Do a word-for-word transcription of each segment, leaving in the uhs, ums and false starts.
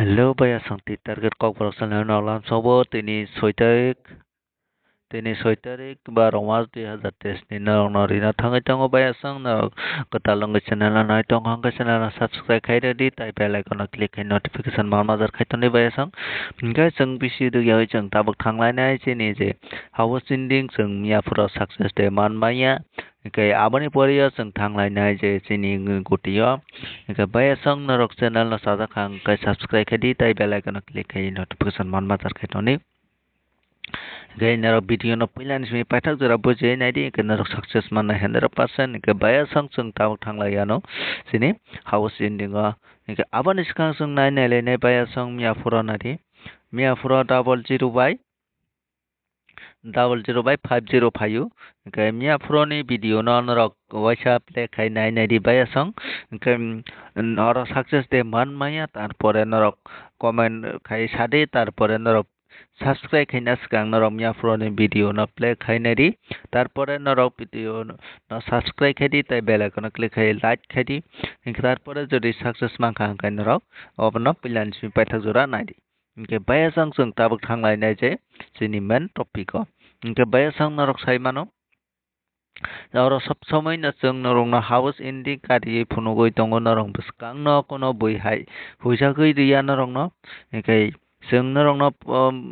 Hello, baya song ti target kok borok channel no lam sobo tini soi tarik, tini soi tarik ba roma dui hazar teis ni norok no rina thangwi tongo baya song norok kwtal wngwi channel no nai tongo hwnkhe channel no subscribe khai rwdi tai bell icon no click khai notification manma jar khai tongdi baya song hwnkhe chwng bisi rwgyawi chwng tabuk thanglainai chini je house ending chwng miya phuru success de manmaya. Hwnkhe aboni pore o chwng thanglainai je chini gutio. Hwnkhe baya song norok channel no chajak kha hwnkhe subscribe khai di tai bell icon no click khai notification manma jar khai tongdi. Hwnkhe norok video no puila ni simi paithak jora bujui nai di hwnkhe norok success manna hundred percent hwnkhe baya song chwng tabuk thanglai ano chini house ending o. Hwnkhe aboni swkang chwng nai nai lainai baya song miya phuru nai di. Miya phuru double zero bai double zero bai five zero phaio. Hwnkhe miya phuru ni video no norok waisa play khai nai nai di baya song. Hwnkhe, mm, oro success de man maya, tarpore norok comment khai sadi, tarpore norok subscribe khaina swkang norok miya phuru ni video no play khai nai di. Tarpore norok video no subscribe khai di, tai bell icon no click khai like khai di. Hwnkhe tarpore jodi success mankha hwnkhe norok obono puila ni simi paithak jora nai di. Hwnkhe baya song chwng tabuk thanglainai je chini main topic o. Hwnkhe baya song norok sai mano, oro sob somoi no chwng norok no house ending kariwi phunugwi tongo, norok bwskang no kono bui hai huijagwi riya norok no. Hwnkhe chwng norok no, um,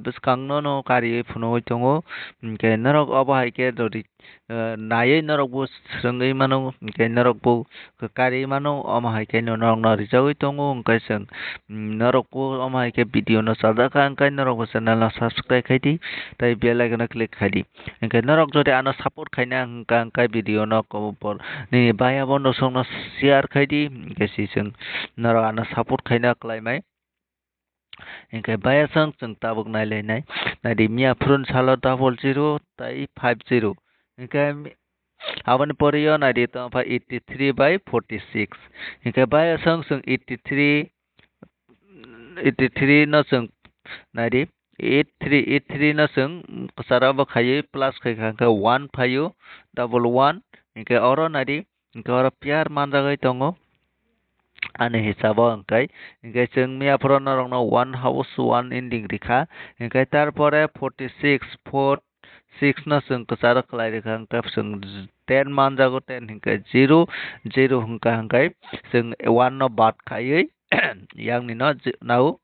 bwskang no no kariwi phunugwi tongo. Hwnkhe norok obo hai khe jodi eh, naiwi norokbo swrwngwi mano, hwnkhe norokbo kwkarwi mano, omo hai khe norokno rijagwi tongo, hwnkhe chwng, mm, norokbo omo hai khe video no chajak kha, hwnkhe norokbo channel no subscribe khai di, tai bell icon no click khai di. Hwnkhe norok jodi ano support khaina hwnkha, hwnkhe video no kobor nini baya bo nosong no share khai di, hwnkhe si chwng norok ano support khaina kwlai mai. Hwnkhe baya song chwng tabuk nai lai nai. Nai di miya phuru ni salo double zero tai five zero. Hwnkhe mi-, aboni pore o nai di tongkha eighty three by forty six. Hwnkhe baya song chwng eighty three, eighty three no chwng nai di eight three, eight three no chwng kwcharo bo khaiwi plus khai kha hwnkhe one phaio, double one. Hwnkhe oro nai di Hwnkhe oro pair manjagwi tongo. Ani hisabo hwnkhe, hwnkhe chwng miya phuru norokno one house one ending rikha. Hwnkhe tarpore forty six, four, six no chwng kwcharo kwlai rikha. Hwnkhe chwng ten manjago, ten hwnkhe zero, zero hwnkha hwnkhe chwng one no bad khaiwi yakni no nao.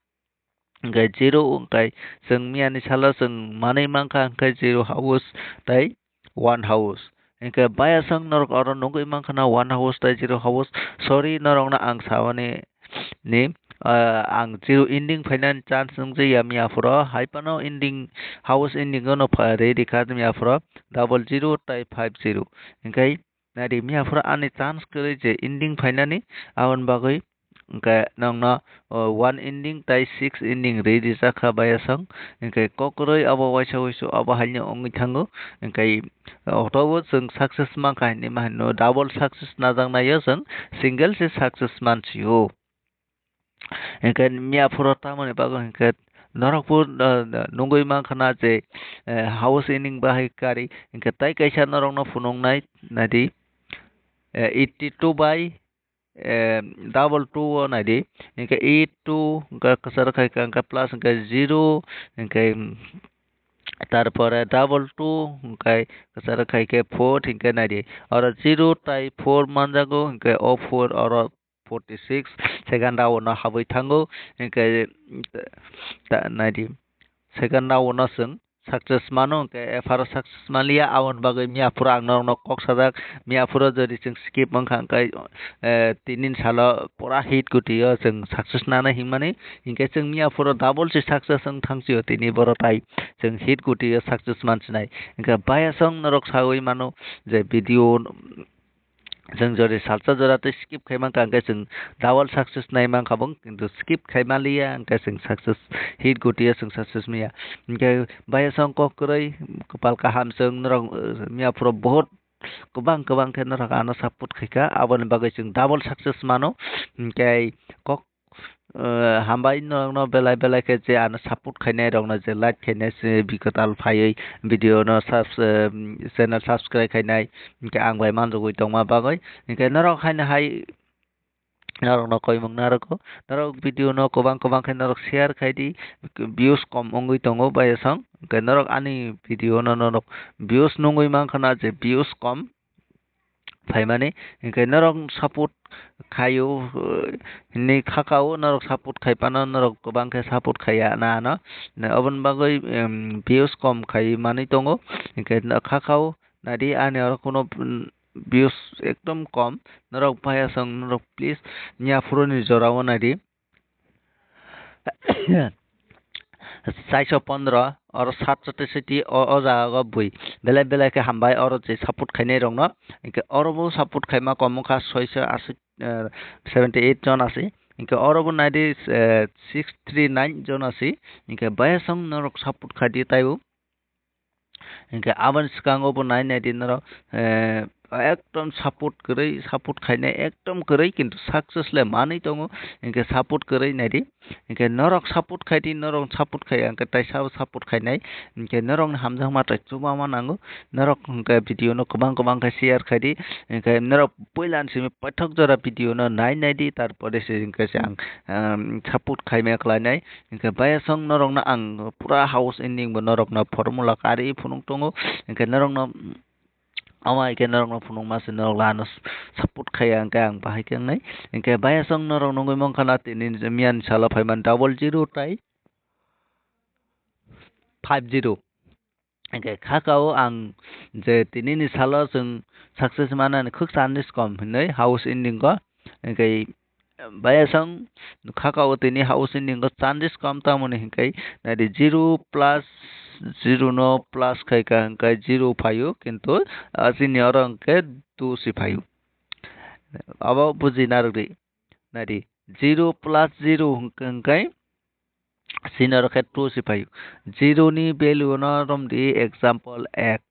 Hwnkhe zero hwnkhe chwng miyani salo chwng manwi mankha, hwnkhe zero house tai one house. Hwnkhe bayaswng norok oro nugwi mankha na one house tai zero house. Sorry, norokno ang samani ni, ah, ang zero ending phainani chance nungjakya miya phuru, hai phano ending, house ending-o no pha-, rwi rikha miya phuru double zero tai five zero. Hwnkhe Nai di, miya phuru ani chance kwrwi je ending phainani, aboni bagwi hwnkhe nokno, o, one ending tai six ending rwi rijak kha bayaswng. Hwnkhe kok kwrwi abo waisa wuisu abo haino wngwi thango. Hwnkhe otobo chwng success mankha hinwi ma hino, double success najaknaio chwng single se success mansio. Hwnkhe miya phuru tamoni bagwi hwnkhe norokbo, uh, nugwi mankha na je, eh, house ending bahai kari, hwnkhe tai kaisa norokno phunuknai, nai di, eh, eighty two by, eh, double two o nai di, hwnkhe eight two, hwnkhe kwcharo khai kha, hwnkhe plus hwnkhe zero, hwnkhe, mm, tarpore double two, hwnkhe kwcharo khai khe four, hwnkhe nai di, oro zero tai four manjago, hwnkhe o four oro forty six, second round o habwi thango, hwnkhe ta-, nai di, second round o chwng success mano, hwnkhe epharo success manliya, aboni bagwi miya phuru ang norokno kok sajak, miya phuru jodi chwng skip wngkha, hwnkhe, eh, tini salo pura hit gutio chwng success nana hinmani, hwnkhe chwng miya phuru double se success wng thangsio tini boro tai chwng hit gutio success mansinai, hwnkhe bayaswng norok sawi mano je video Chwng jodi salsa jora tei skip khai mankha, hwnkhe chwng double success nai mankha bo, kintu skip khai manliya, hwnkhe chwng success hit gutiya, chwng success manya. Hwnkhe bayaswng kok kwrwi, kwpal kaham chwng norok, uh, miya phuru bohot kwbang kwbang khe norok ano support khaikha, aboni bagwi chwng double success mano. Hwnkhe kok, uh, hambai norokno belai belai khe je ano support khainai rokno je like khainai se bikotal phaiwi video no subs-, uh, channel subscribe khainai, hwnkhe ang bai manjogwi tongma bagwi. Hwnkhe norok haino hai norokno koimung narwkgo. Norok video no kwbang kwbang khe norok share khai di, views kom wngwi tongo bayasong. Hwnkhe norok ani video no norok views nungwi mankha na je views kom phaimani, hwnkhe norok support khaio, hinwi khakao norok support khai phano norok kwbang khe support khaiya na ano. Oboni bagwi, em, views kom khai manwi tongo, hwnkhe khakao naidi ani oro kuno, em, views ekdom kom, norok bayasong norok please yaphuruni jorao naidi. Chaiso pondro, oro satso teisoti o, o jaga o bui. Belai belai khe hambai oro je support khainai rokno. Hwnkhe oro bo support khaima kom wngkha soiso asi, eh, seventy eight jon asi. Hwnkhe oro bo naidi, eh, six three nine jon asi. Hwnkhe bayasong norok support khaidi taibo. Hwnkhe aboni swkango bo nai naidi norok, eh, ekdom support kwrwi, support khainai ekdom kwrwi, kintu success le manwi tongo. Hwnkhe support kwrwi naidi, hwnkhe norok support khaidi, norok support khai, hwnkhe taisa bo support khainai, hwnkhe norokni hamjakma tei chubama nango, norok hwnkhe video no kwbang kwbang khe share khaidi, hwnkhe norok puila ni simi paithak jora video no nai naidi, tarpore se hwnkhe se ang, um, support khaimaya khlainai. Hwnkhe bayasong norokno ang pura house ending bo norokno formula kari phunuk tongo. Hwnkhe norokno, omo hai khe norokno phunukma se norok lano support khaiya hwnkhe ang bahai khe wngnai. Hwnkhe bayasong norok nugwi mankha na tini miyani salo phaimani double zero tai five zero. Hwnkhe khakao ang je tinini salo chwng success manani khuk chances kom hinwi house ending o. Hwnkhe bayasong khakao tini house ending o chances kom tamoni hwnkhe naidi zero plus zero no plus khaikha hwnkhe zero phaio, kintu, ah, chini oro hwnkhe two si phaio. Abo buji narwkdi. Naidi, zero plus zero hwnkhe, hwnkhe chini oro khe two si phaio. Zero ni value no romdi example ek.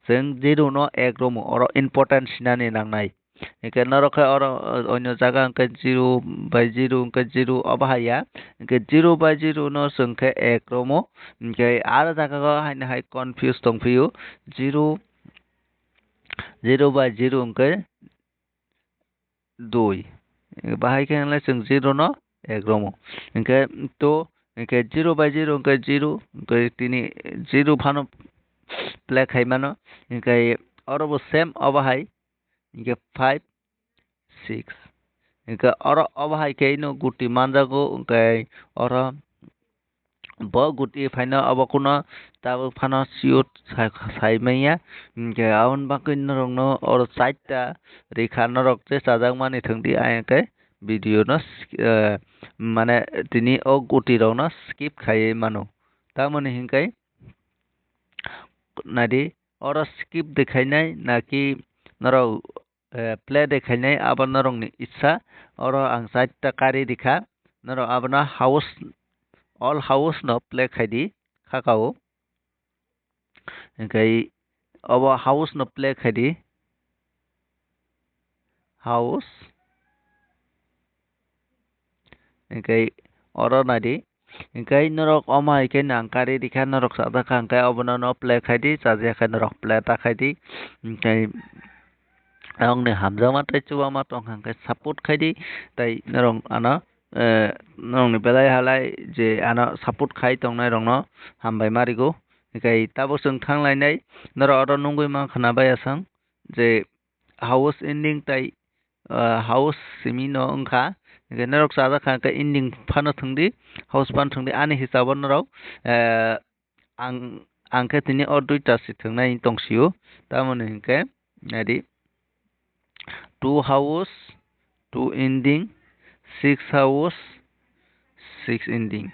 Chwng zero no ek romo, oro important sinani nangnai. Hwnkhe norok khe oro, o, onyo jaga hwnkhe zero by zero hwnkhe zero obo hai ya. Hwnkhe zero by zero no chwng khe ek romo. Hwnkhe aro jaga o haino hai confuse tongphio. Zero, zero by zero hwnkhe dui. Bahai khe hwnle chwng zero no ek romo. Hwnkhe to, hwnkhe zero by zero hwnkhe zero, hwnkhe tini zero phano play khai mano. Hwnkhe oro bo same obo hai, hwnkhe five, six. Hwnkhe oro obo hai khe ino guti manjago, hwnkhe oro bo guti phaino obo kuno tabuk phano siyot sa-, saimanya. Hwnkhe aboni bagwi norokno oro chaita rikha norok je chajakmani thwngdi, ayang khe video no sk-, eh, mane tini o guti rokno skip khaiwi mano. Tamoni hwnkhe naidi oro skip de khainai naki norok eh, play de khainai abo norokni itsa. Oro ang chaita kari rikha, norok abono house, all house no play khaidi, khakao. Hwnkhe obo house no play khaidi, house. Hwnkhe oro naidi. Hwnkhe norok omo hai khe nang kari rikha, norok chajak kha, hwnkhe obono no play khaidi, chajakya khe norok play ta khaidi. Hwnkhe norokni hamjakma tei chubama tongkha, hwnkhe support khaidi. Tei norok ano, eh, norokni belai halai je ano support khai tongnai rokno hambai ma rwgo. Hwnkhe tabuk chwng thang lainai, norok oro nugwi mankha na bai aswk je house ending tei ah, house simi no wngkha, hwnkhe norok chajak kha, hwnkhe ending phano thwngdi, house phano thwngdi, ani hisabo norok, eh, ang, ang khe tini o duita si thwngnai tong sio, tamoni hwnkhe naidi two house, two ending, six house, six ending.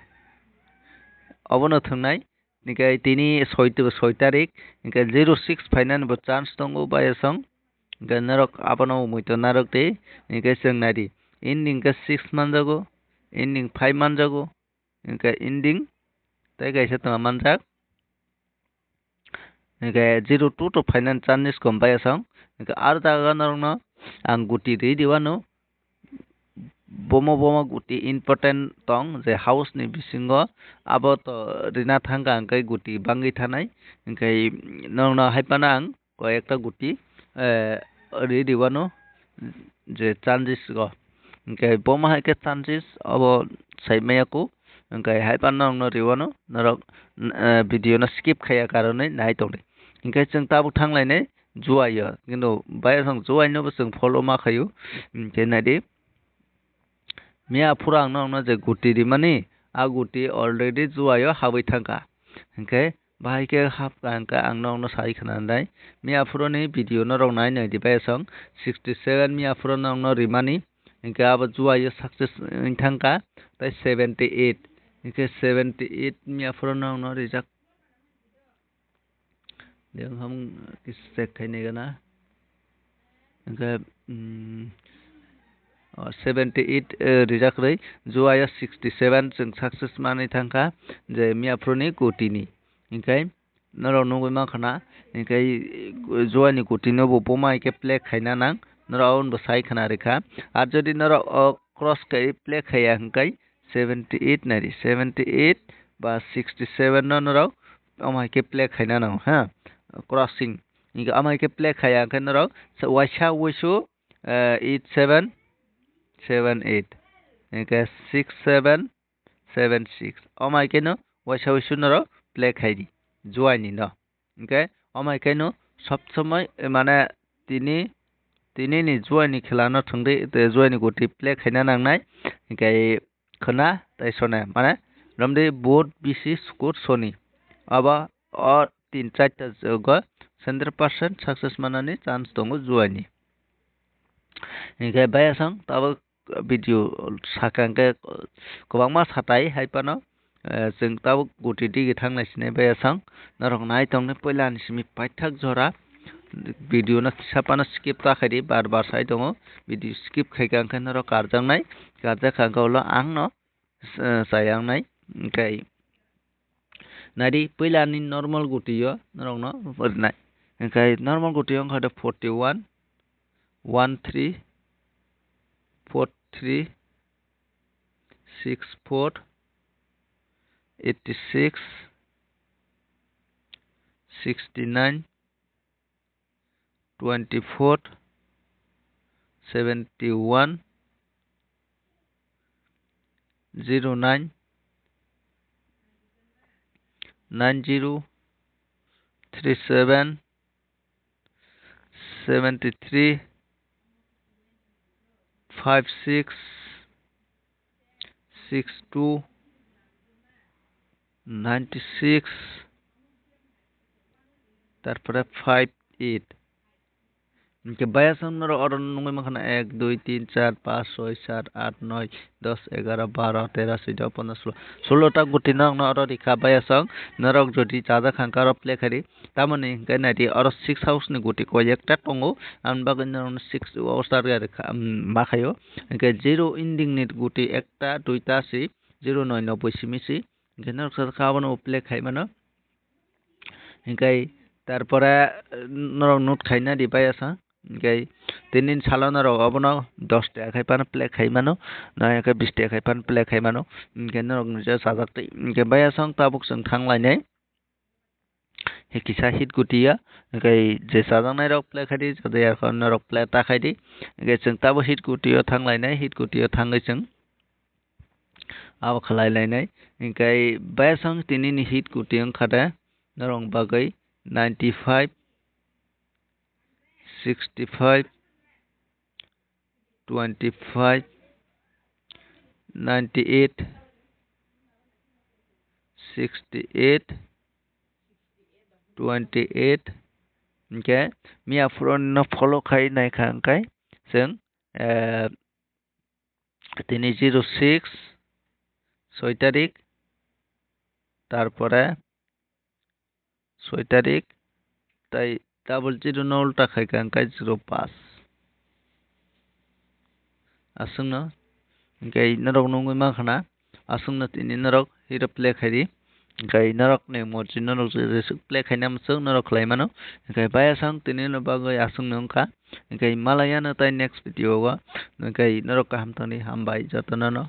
Obono thwngnai. Hwnkhe tini soi, soi tarik, hwnkhe zero six phainani bo chance tongo bayasong. Hwnkhe norok abono muitu narwk di, hwnkhe chwng naidi. Ending hwnkhe six manjago, ending five manjago, hwnkhe ending tei kaisa tongma manjak. Hwnkhe zero two to phainani chance kom bayasong. Hwnkhe aro jaga norokno ang guti ri di uanw. Bomo bomo guti important tong je house ni bisingo abo to rina thangkha hwnkhe guti bangwi thanai hwnkhe norokno hai phano ang koi ekta guti, eh, ri di uanw je chances go. Hwnkhe bo ma hai khe chances obo sai maya kho. Hwnkhe hai phano norokno riwano norok, eh, video no skip khaiya karonwi nai tongdi. Hwnkhe chwng tabuk thanglainai juaio, kintu bayasong juaino bo chwng follow ma khaio. Hwnkhe naidi, miya phuru ang norokno je guti rimani, a guti already juaio habwi thangkha. Hwnkhe bahai khe hapkha hwnkhe ang norokno sai khwnanai. Miya phuruni video norok nai naidi bayasong, sixty seven miya phuru norokno rimani. Hwnkhe abo juaio success wng thangkha, tei seventy eight. Hwnkhe seventy eight miya phuru norokno rijak. Deng ham kisa check khainai gana. Hwnkhe, mm, o, seventy eight, eh, rijak rwi, juaio sixty seven chwng success manwi thangkha, je miya phuruni gutini. Hwnkhe norok nugwi mankha na, hwnkhe, eh, juaini gutino bo buma hai khe play khaina nang, norok abono bo sai khwna rikha. Ar jodi norok o cross khai play khaiya hwnkhe seventy eight naidi, seventy eight ba sixty seven no norok omo hai khe play khaina nango, ha, crossing. Hwnkhe omo hai khe play khaiya hwnkhe norok sa-, waisa wuisu, eh, eight seven seven eight, hwnkhe six seven seven six. Omo hai kheno waisa wuisu norok play khaidi, juaini no. Hwnkhe omo hai kheno sob somoi, eh, mane tini, tini ni juaini khela no thwngdi, tei juaini guti play khaina nangnai. Hwnkhe khwna tei sone, mane romdi Budh, Bishi, Sukur, Soni. Abo o tin charta jogo hundred percent success manani chance tongo juaini. Hwnkhe bayasong tabuk video saka hwnkhe kwbangma satai hai phano, eh, chwng tabuk guti digi thangnai sinai bayasong. Norok nai tongni puila ni simi paithak jora video no kisa phano skip ta khaidi, bar bar sai tongo. Video skip khaika hwnkhe norok karjaknai, karjak kha hwnkhe ulo ang no, eh, chayang nai. Hwnkhe naidi puila ni normal guti o norok no rinai. Hwnkhe normal guti o wngkha de forty one, one three, four three, six four, eighty six, sixty nine, twenty four, seventy one, zero nine, nine zero, three seven, seventy three, five six, six two, ninety six, tarpore five eight. Hwnkhe bayasong norok oro nugwi mankha na ek, dui, tin, char, panch, soi, sat, at, noi, dos, egaro, baro, tero, suido, pondro, sulo. Sulo ta guti norokno oro rikha bayasong. Norok jodi chajak kha hwnkhe oro play khaidi. Tamoni hwnkhe naidi oro six house ni guti koi ekta tongo. Aboni bagwi norokno six house ta rwya rikha, um, ma khaio. Hwnkhe zero ending ni guti ekta, duita si, zero noi noboi simi si. Hwnkhe norok chajak kha abono play khai mano. Hwnkhe tarpore, eh, norok note khaina di bayasong. Hwnkhe tini salo norok obono dos taka khai phano play khai mano, na hwnkhe bis taka khai phano play khai mano. Hwnkhe norok nukjak chajak twi. Hwnkhe bayasong tabuk chwng thang lainai. Hwnkhe kisa hit guti ya, hwnkhe je chajaknai rok play khai di, chajakya rok norok play ta khai di. Hwnkhe chwng tabuk hit guti o thang lainai, hit guti o thangwi chwng abo khlai lainai. Hwnkhe bayasong tini ni hit guti wngkha de norok bagwi ninety five, sixty five, twenty five, ninety eight, sixty eight, twenty eight. Hwnkhe miya phuru no follow khai nai kha hwnkhe chwng, eh, tini zero six, soi tarik, tarpore soi tarik, tai double zero no ulta khai kha hwnkhe zero paanch. Aswkno hwnkhe norok nugwi mankha na, aswkno tini norok hero play khai di. Hwnkhe norok ni morji norok je jesuk play khaina muchung norok khlai mano. Hwnkhe bayasong tini no bagwi aswkno wngkha. Hwnkhe malaya no tai next video o. Hwnkhe norok kaham tongdi, hambai jotono no.